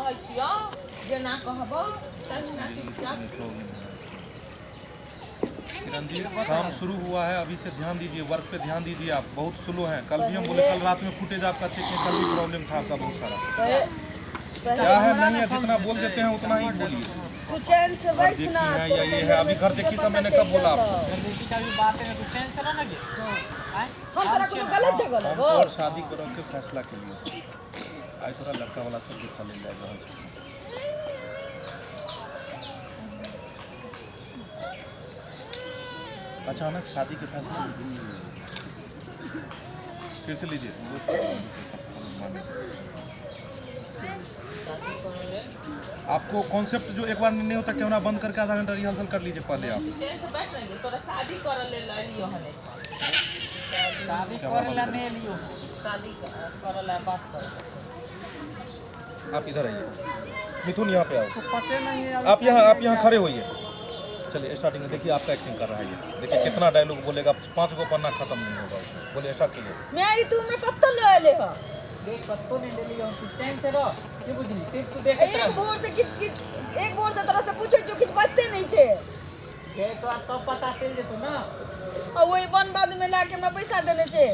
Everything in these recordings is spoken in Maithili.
कहै छियौ जेना कहबो तहिना चुपचाप। किरण जी, काम शुरू हुआ है अभी से, ध्यान दीजिए, वर्क पे ध्यान दीजिए। आप बहुत स्लो हैं। कल भी हम बोले, कल रात में फुटेज आपका चेक किया, कल भी प्रॉब्लम था आपका बहुत सारा। क्या है नहीं है, जितना बोल देते हैं उतना ही बोलिए। तू चैन से घर बैठ देखी ना। है या ये है, अभी घर देखी सब मैंने कब बोला आपको? घर देखी का भी बात है, तू चैन से रह ना गे। आय हम तोरा कोनो गलत जगह हम लगो तोहर शादी करऽ के फैसला के लिए आइ तोरा लड़का वाला सब देखा लेल जा रहल छै। अचानक शादी के फैसला फिर से लीजिए। आपको कॉन्सेप्ट जो एक बार नहीं होता, कैमरा बंद करके आधा घंटा रिहर्सल कर लीजिए पहले आप। चैन से बैठ ना, तोरा शादी करऽ लेल एलियो हने। शादी करे ला नहीं लियो। शादी करऽ ला बात करऽ। आप इधर आइए मिथुन, यहाँ पे आओ। तो पते नहीं है। आप यहाँ खड़े होइए। चलिए स्टार्टिंग में देखिए आपका एक्टिंग कर रहा है ये। देखिए कितना डायलॉग बोलेगा, 5 गो पन्ना खत्म नहीं होगा उसमें। बोलिए, स्टार्ट कीजिए। मैं ई तू हमरा कत्तो ले अइले ह? देख, कत्तो नहीं ले लियो, तू चैन से रह, की बुझली? सिर्फ तू देखैत एक रह। भोर से किच किच, एक भोर से तोरा से पूछै छियौ, किछु बजते नहीं छै। गे तोरा सब पता चलि जेतौ ना। आ वही वन बाद में लाके हमरा पैसा देने छै।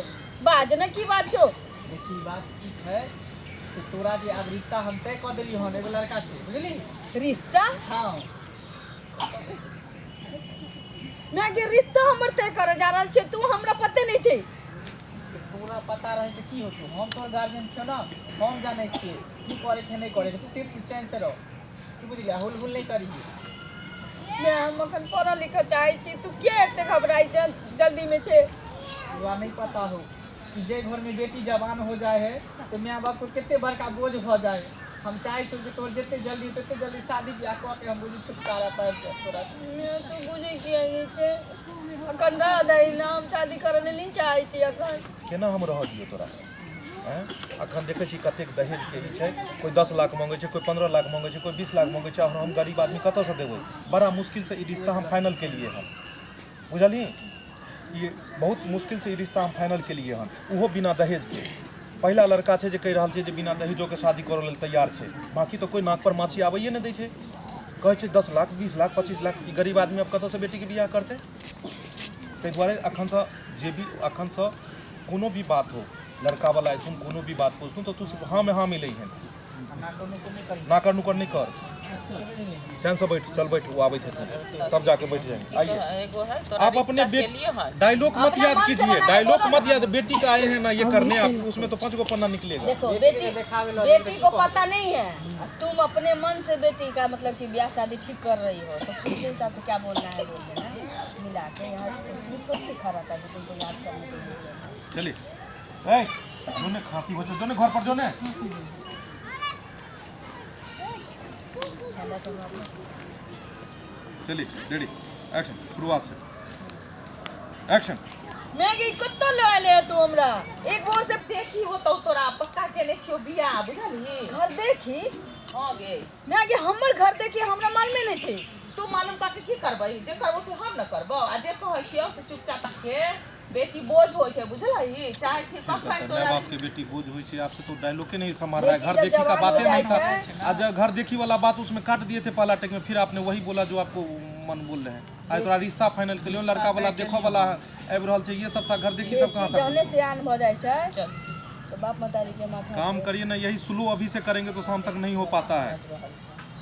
बाज ने, की बात छौ? देखी, बात की छै से तोरा जे आब रिश्ता हम तय कऽ देलियौ हन एगो लड़का से, बुझली? रिश्ता? हाँ। मैं के रिश्ता हमर तय करे जा रहल छै, तू हमरा पते नहीं छै। तोरा पता रहै से की होतौ? हम तोहर गार्जियन छियौ ना, हम जानै छियै की करे छै नहीं करे छै। तू सिर्फ चैन से रह, की बुझली? हुल हुल नहीं करिही। मैं हम अखन पढ़ऽ लिखऽ चाहै छी, तू किया एते घबराइ जल्दी में छै? तोरा नहीं पता हो कि जे घर में बेटी जवान हो जाए है तो माय बाप को कते बड़का बोझ भऽ जाए। हम चाहै छियौ कि तोहर जते जल्दी तते जल्दी शादी ब्याह कऽ के हम बुझी छुटकारा पाबि जाए तोरा से। मैं तू बुझै किया नहीं छै? अखन रह दही ना, हम शादी करऽ लेल नहीं चाहै छी अखन। केना हम रहऽ दियौ तोरा? आँय, अखन देखै छी कतेक दहेजके ई छै। कोइ 10 लाख मङ्गै छै, कोइ 15 लाख मङ्गै छै, कोइ 20 लाख मङ्गै छै, और हम गरीब आदमी कतऽसँ देबै? बड़ा मुश्किलसँ ई रिश्ता हम फाइनल केलिए हन, बुझलही? ई बहुत मुश्किलसँ ई रिश्ता हम फाइनल केलिए हन, ओहो बिना दहेजके। पहिला लड़का छै जे कहि रहल छै जे बिना दहेजोके शादी करऽ लेल तैयार छै। बाँकी तऽ कोइ नाक पर माछी आबैए नहि दै छै। कहै छै 10 लाख, 20 लाख, 25 लाख। ई गरीब आदमी आब कतऽसँ बेटीके बियाह करतै? ताहि दुआरे अखनसँ जे भी अखनसँ कोनो भी बात हो, लड़का वाला अयथुन, कोनो भी बात पूछथुन, तऽ तू सिर्फ हाँ में हाँ मिलैहन। नाकर नुकर नहीं कर। चैन से बैठ, चल बैठ, वो आबैत हेथुन तब जाके बैठ जाएंगे। आइए। एगो है तोरा आप अपने रिश्ता केलियो हन। डायलॉग मत अपना याद मन से कीजिए, बना के डायलॉग बोलो मत ना। याद। बेटी का आए हैं ना ये करने, आप उसमें तो 5 गो पन्ना निकलेगा। देखो बेटी बेटी के देखावे ला बेटी को देखो। पता नहीं है, तुम अपने मन से बेटी का मतलब कि ब्याह शादी ठीक कर रही हो, तो खुद के हिसाब से क्या बोलना है बोल देना मिला के। यहाँ झूठ को लिखा रहता है कि तुमको याद करने के लिए। चलिए, ए जोने खांसी हो जो ने घर पर जो ने। चलिए रेडी, एक्शन, शुरुआत से एक्शन। मैं कि कत्तो ले आले तू हमरा एक बोर से? देखी होतौ तोरा, पक्का केने छियौ बियाह, बुझलही? घर देखी? हाँ गे। मैं कि हमर घर देखी, हमरा मालूमे नहीं छै। तू मालूम कऽ के की करबै? जे करबौ से हम न करबौ। आ जे कहै छियौ से चुपचाप के बेटी बोझ होइ छै, बुझलही? चाहै छी कखन माय तोरा बाप के बेटी बोझ हुई छै, आपसे तो डायलॉग के नहीं संभाल रहा है। घर बेटी जब देखी का जवान बातें हो नहीं था। जाए छै। आज घर देखी वाला बात उसमें काट दिए थे पहला टेक में, फिर आपने वही बोला जो आपको मन बोल रहे हैं। आज तोरा रिश्ता फाइनल के लिए लड़का वाला देखो वाला आबि रहल छै, ये सब था। घर देखी सब कहाँ बेटी था? जहने सियान भऽ जाइ छै चल। तऽ बाप महतारी के माथा काम करिए ना, यही स्लो अभी से करेंगे तो शाम तक नहीं हो पाता है।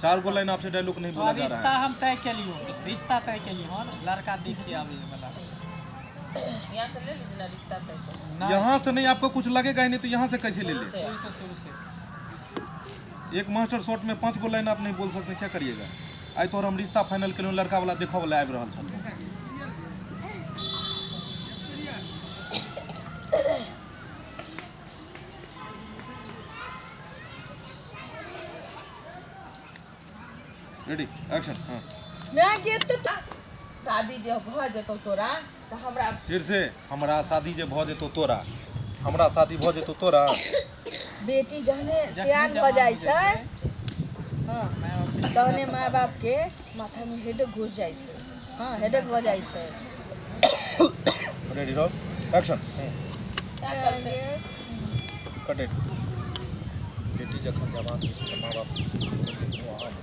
4 गो लाइन आपसे डायलॉग नहीं बोला और जा रहा रिश्ता है। हम तय केलियो, रिश्ता तय केलियो हन, लड़का देखिए आबै वाला। यहाँ से ले लीजिए ना रिश्ता तय कर। ना। यहाँ से नहीं, आपको कुछ लगेगा ही नहीं तो यहाँ से कैसे ले ले? शुरू से, शुरू से। एक मास्टर शॉट में 5 गो लाइन आप नहीं बोल सकते, क्या करिएगा? आइ तोहर हम रिश्ता फाइनल केलहुँ, लड़का वाला देखऽ वाला आबि रहल छथुन। Ready, action. हाँ। मैं के तो शादी जे भऽ जेतौ तोरा तऽ हमरा फिर से, हमरा शादी जे भऽ जेतौ तोरा, हमरा शादी भऽ जेतौ तोरा। बेटी जहने जखने सियान भऽ जवान जाइ हो छै, जाइ हाँ, माय बाप के तहने माय बाप के माथा में हेडेक घुस जाइ छै। हाँ, हेडेक भऽ जाइ छै। रेडी रहो, एक्शन। क्या चलते? कट it. बेटी जखन जवान होइ छै तऽ माँ बाप,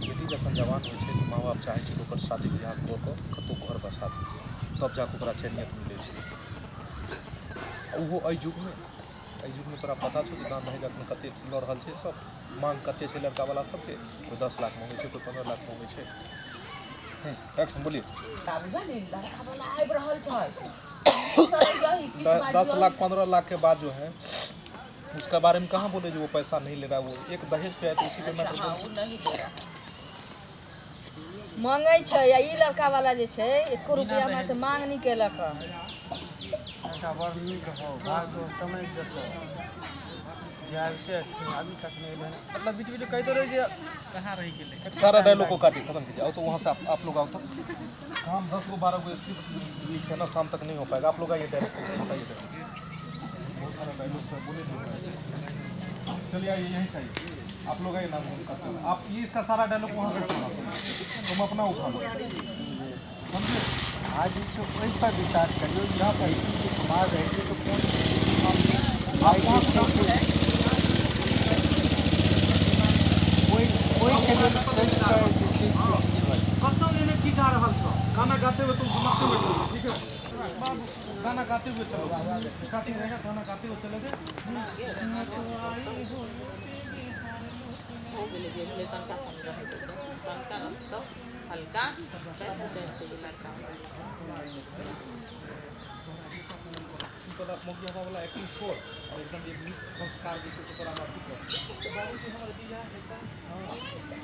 बेटी जखन जवान होइ छै तऽ माँ बाप चाहै छै ओकर शादी बियाह कऽ कऽ कतहु घर बसा दी, तब जाकऽ ओकरा चैनियत मिलै छै। ओहो एहि युगमे, एहि युगमे तोरा पता छौ कि दान दहेज अखन कते लऽ रहल छै सब, मांग कते छै लड़कावला सबके, कोइ 10 लाख मांगै छै, कोइ 15 लाख मांगै छै। एक्शन बोलिए। बुझलियै लड़का वाला आबि रहल छै। 10 लाख 15 लाख के बाद जो है उसका बारे में कहाँ बोले जो वो पैसा नहीं ले रहा, वो एक दहेज पे है तो उसी पे मैटर हाँ, नहीं ले रहा। मांगै छै आ ई लड़का वाला जे छै एको रुपया हमरा से मांग नहीं केलक हँ। लड़का बड़ नीक हो, भाग समझ जेतौ जाते अभी तक नहीं एलै, मतलब बीच बीच कहितो रहे जे कहाँ रहि गेलै। सारा डायलॉग को काटी खत्म कीजिए। आओ तो वहाँ से आप लोग आओ तो हम 10 गो 12 गो स्क्रिप्ट लिखे ना, शाम तक नहीं हो पाएगा। आप लोग आइए डायरेक्ट बताइए, बहुत सारा डायलॉग सर बोले नहीं। चलिए आइए, यहीं से आइए आप लोग, आइए ना करते हैं आप ये इसका सारा डायलॉग वहाँ से उठा लो, तुम अपना उठा लो, समझे? आज से ओहि पर विचार करियौ जे बेटी कुमार रहै तो कोन आप वहाँ से गाना गाते हुए तुम समझते हुए चलो, ठीक है? गाना गाते हुए चलो, स्टार्टिंग रहेगा, गाना गाते हुए चलोगे। हल्का वाला एक्टिंग छोड़ और एकदम एक नीक संस्कार जैसे तोरा अथी कर। बाबूजी हमर बियाह हेतै, हाँ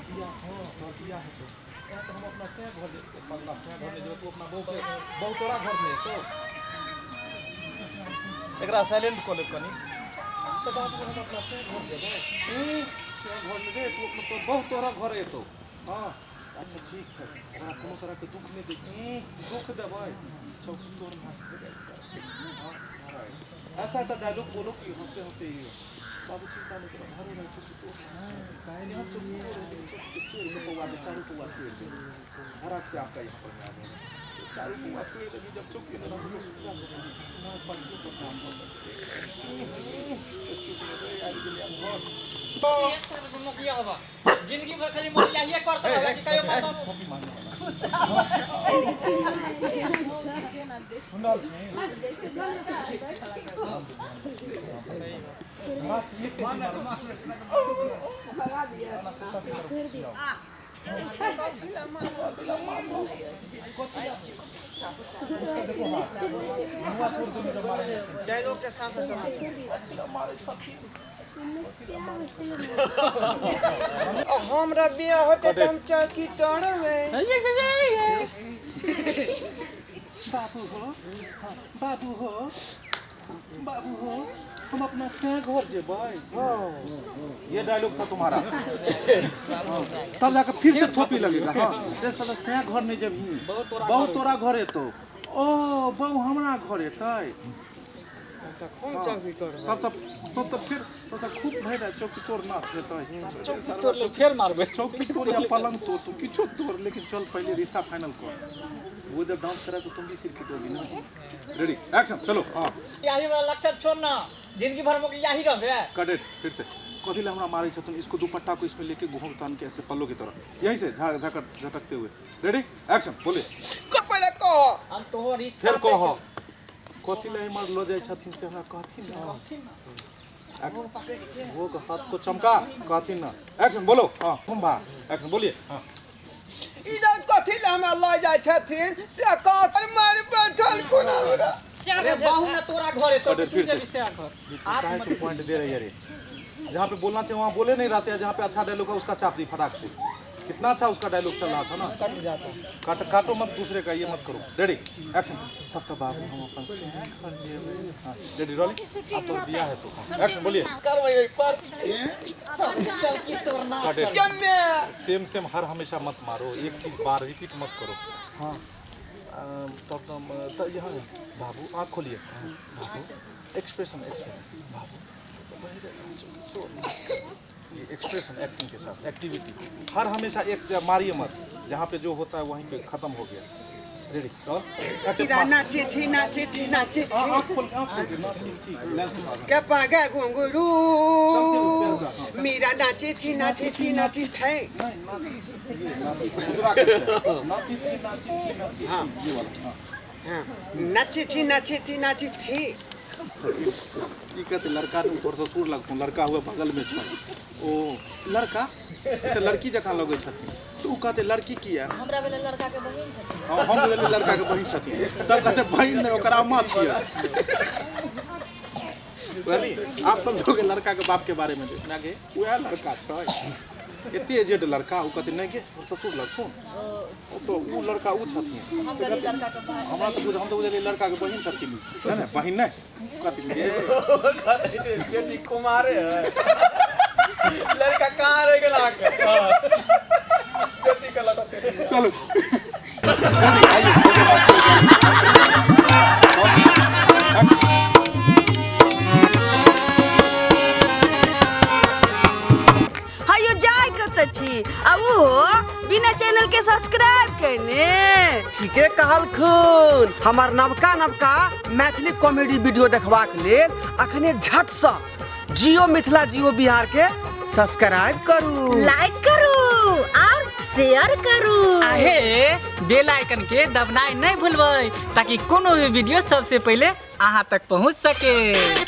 बियाह, हाँ तोहर बियाह हेतौ, तऽ हम अपना सएह घर पगला सएह घर नहि जेबै, तू अपना बहू के बहू तोरा घर नहि हेतौ। एकरा साइलेंट कऽ लेब कनि। तऽ बाबू हम अपना सएह घर जेबै, सएह घर नहि रे, तू अपना तोर बहू तोरा घर एतौ। हाँ अच्छा ठीक छै, ओकरा कोनो तरहके दुःख नहि दे, दुःख देबै चौकी तोड़ मार। हाँ ऐसा ऐसा डायलॉग बोलो कि हंसते हंसते ही बाबू चिंता नहीं करो, घर रहे चौकी तोड़, यहाँ चौकी तोड़, चौकी तोड़ पौआ दे, चारू पौआ तोड़ दे, धड़क से आपका यहाँ पर में आ जाएगा। चारू पौआ तोड़ देगी जब चौकी नहीं रहो तो सुविधा हो जाएगी ना, पक्षियों पर काम कर सकते। जिंदगी भर खाली मोतियाहिए करत रहबा कि कहियो मत कॉपी मारने वाला सुनल छी बात ये भगा दिया फिर भी डायलॉग के साथ चला हमरा बियाह होते त हम चौकी तोड़बै। बाबू हो, बाबू हो, बाबू हो, हम अपना से घर जेबै। ये डायलॉग था तुम्हारा, तब जाकर फिर से थोपी लगेगा। हाँ साला से घर नहीं जेबही, बहुत तोरा घर एतौ, ओ बहु हमरा घर एतै, तब तब तब तब फिर तब तक खूब भय रहा चौकी तोड़ ना हेतै, चौकी तोड़ ले फेर मारबे, चौकी तोड़ या पलंग तोड़, तू किछो तोड़, लेकिन चल पहले रिश्ता फाइनल कर। वो जब डांस करा तो तुम भी सिर पीटोगी ना। रेडी एक्शन चलो। हाँ यही वाला लक्षण छोड़ ना, जिंदगी भर मोके यही रहबे। कट it फिर से। कथी ले हमरा मारै छथुन, इसको दुपट्टा को इसमें लेके घूम तान के ऐसे पल्लू की तरह यहीं से झटक झटकते हुए। रेडी एक्शन बोले। पहले कह हम तोहर रिश्ता फिर कह कथी ले मार लो जाय छथिन से हमरा कहथिन ना, वो हाथ को चमका कहथिन ना। एक्शन बोलो। हां तुम भा एक्शन बोलिए। हां इधर कथी ले हमरा ल जाय छथिन से कहत मार बैठल कोना हमरा। अरे बहु ना तोरा घरे तो तू जेबी से घर। आप मत पॉइंट दे रही है रे, जहाँ पे बोलना चाहिए वहाँ बोले नहीं रहते हैं, जहाँ पे अच्छा डायलॉग है उसका चाप दी फटाक से। कितना अच्छा उसका डायलॉग चल रहा था ना, कट जाता। काट काटो मत दूसरे का, ये मत करो। Ready action. तब तक बाबू हम अपन हां रेडी रोलिंग। आप तो दिया है तो एक्शन बोलिए। करबै पर चौकी तोड़ना सेम सेम हर हमेशा मत मारो, एक चीज बार रिपीट मत करो। हाँ तब तब यहाँ बाबू आँख खोलिए, बाबू एक्सप्रेशन एक्सप्रेशन बाबू ये एक्सप्रेशन एक्टिंग के साथ एक्टिविटी हर हमेशा एक मारिए मत, जहाँ पे जो होता है वहीं पे ख़त्म हो गया। रेडी चल। हीरा नाचे थी, नाचे थी, नाचे थी। आँख खोल के, आँख खोल के, नाची थी, लाइन से भागो। के पागा घुंघरू मीरा नाची थी, नाची थी, नाची थे। नहीं, नाची थी, ये नाची थी, मुजरा करते हैं। नाची थी, नाची थी, नाची थी, ये वाला, हाँ। हाँ, नाची थी, नाची थी, नाची थी। ई कहते लड़का ने तोर ससुर लगतौ, लड़का हुआ बगल में छल। ओ लड़का तऽ लड़की जकाँ लगै छथिन, तऽ ओ कहते लड़की किया? हमरा भेलै लड़का के बहिन छथिन। हाँ, हम बुझलियै लड़का के बहिन छथिन, तब कहते बहिन नहि, ओकर अम्मा छियै। बुझलियै? आप समझोगे लड़का के बाप के बारे में, ना गे उएह लड़का छै, एते एजेड लड़का। ओ कहते नहि गे, तोर ससुर लगथुन, ओ तो ओ लड़का ओ छथिन। हम कहलियै लड़का के भाई। हमरा तऽ बुझ, हम तऽ बुझलियै लड़का के बहिन छथिन। नहि नहि, बहिन नहि, कहथिन गे बेटी कुमारे है, लड़का कहाँ रह गेल आके बेटी के लगा। चलू। हयो जाय कतऽ छी आ ओहो बिना चैनल के सब्सक्राइब केने? ठीके कहलखुन। हमर नवका नवका मैथिली कॉमेडी वीडियो देखबाक लेल अखने झटसँ जियो मिथिला जियो बिहार के सब्सक्राइब करू, लाइक करू और शेयर करू। आहे बेल आइकन के दबनाइ नहीं भूलबै ताकि कोनो भी वीडियो सबसे पहले अहाँ तक पहुँच सके।